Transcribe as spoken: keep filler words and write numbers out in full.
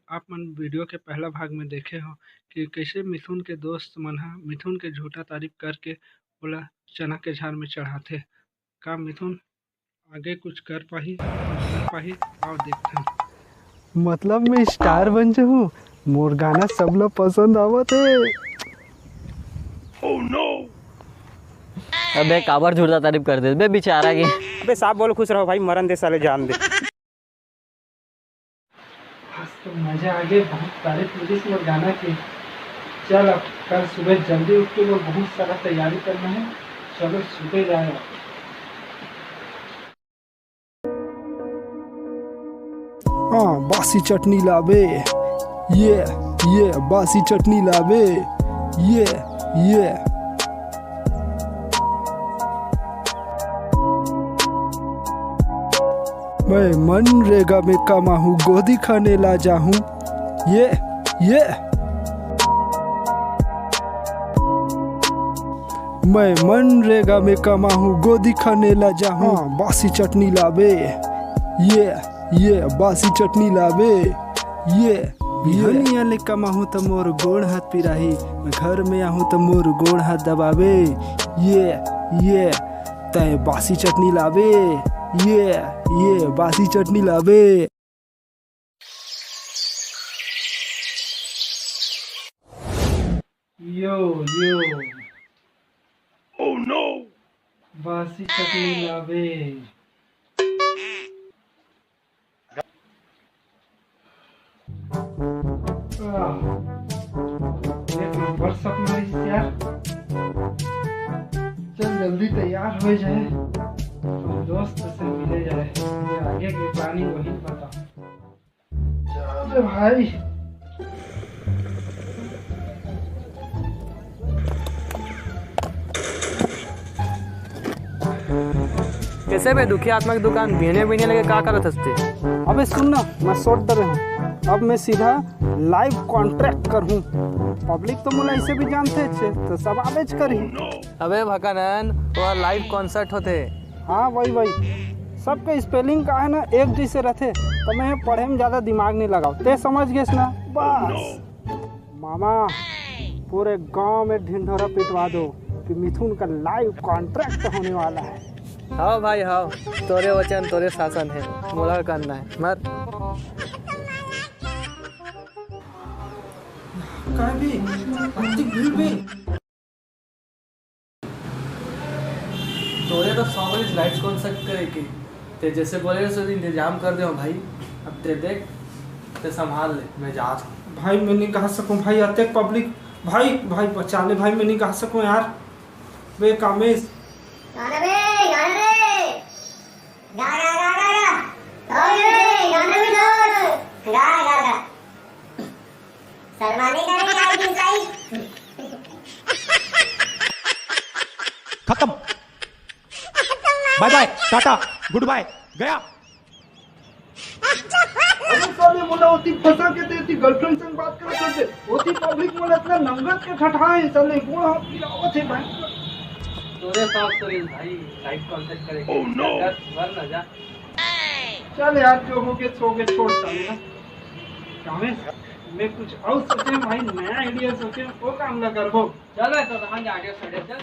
आप मन वीडियो के पहला भाग में देखे हो कि कैसे मिथुन के दोस्त मन ह मिथुन के झूठा तारीफ करके ओला चना के झाड़ में चढ़ाथे। का मिथुन आगे कुछ कर पाही? कर पाही? आओ देखथन। मतलब मैं स्टार बन जाहूँ, मोर गाना सब ला पसंद आवत हे। अबे काबर झूठा तारीफ कर दे बे बेचारा के। अबे साफ बोल, खुश रहो भाई, मरन दे साले, जान दे। आज तो मजा आ गया, बहुत तारीफ मिलिस मोर गाना के। चल अब कल सुबह जल्दी उठ के मोर बहुत सारा तैयारी करना है। चलो सुबह जाए। हाँ, बासी चटनी लाबे, ये, ये, बासी चटनी लाबे, ये, ये। मैं मनरेगा में कमाहूँ, गोदी खने ला जाहूँ, ये, ये। मैं मनरेगा में कमाहूँ, गोदी खने ला जाहूँ। हाँ, बासी चटनी लाबे, ये, ये, बासी चटनी लाबे, ये, ये। बिहनिया ले कमाहूँ त मोर गोड़ हाथ पिराही, मैं घर में आहूँ त मोर गोड़ हाथ दबाबे, ये, ये। तय बासी चटनी लाबे, ये, ये, बासी चटनी लाबे। यो, यो। Oh no! बासी चटनी लाबे। आह, एक नंबर सपना रहिस यार। चल जल्दी तैयार हो जाए, अपन दोस्त से मिले जाए, फिर आगे के प्लानिंग वही बता। चल रे भाई। कैसे बे दुखी आत्मा के दुकान बिहने बिहने लगे का करत हस ते? अबे सुन ना, मैं सोच डरे हूँ, अब मैं सीधा लाइव कॉन्ट्रैक्ट कर हूँ। पब्लिक तो मोला ऐसे भी जानते छे, तो सब आबेच करही। अबे भकानंद, वहाँ लाइव कॉन्सर्ट होथे। हाँ वही वही, सबके स्पेलिंग का है ना एक जैसे रहथे, तो मैं पढ़े में ज़्यादा दिमाग नहीं लगाओ, ते समझ गेस ना। बस मामा, पूरे गांव में ढिंढोरा पिटवा दो कि मिथुन का लाइव कॉन्ट्रैक्ट होने वाला है। हाँ भाई हाँ, तोरे वचन तोरे शासन है, मोला करना है मत। काहे भी? अतिक भीड़ में। तोरे तो सौ बजे लाइव कॉन्सर्ट करे के, ते जैसे बोले रहे, इंतजाम कर दे भाई। अब ते देख, ते संभाल ले, मैं जात हूँ। भाई, मैं नहीं गा सकूँ भाई, अतेक पब्लिक। भाई, भाई, बचा ले भाई, मैं नहीं गा सकूँ यार। बे कामेश। गाना रे, गाना रे। गा, गा, गा, गा, गा। गाओ रे, गाना भी गाओ। गा, गा, गा। शर्माने का नहीं, आई दिल साई। खत्म। बाय बाय, टाटा, गुड बाय, गया। अरे साले, मोला ओती फंसा के ते एती गर्लफ्रेंड संग बात करत हस, ओती पब्लिक मोला इतना नंगत के ठठाए, साले, गोड़ हाथ पिरावत हे भाई। तोरे साथ तो रे भाई, लाइव कॉन्सर्ट करे के। Oh no! डर, मर ना जा। चल यार, जो हो गया सो गया, छोड़ साले ना। कामेश, मैं कुछ और सोचे भाई, नया आइडिया सोचे, वो काम ना करबो। चल बे, तो कहाँ जाके खड़े, चल।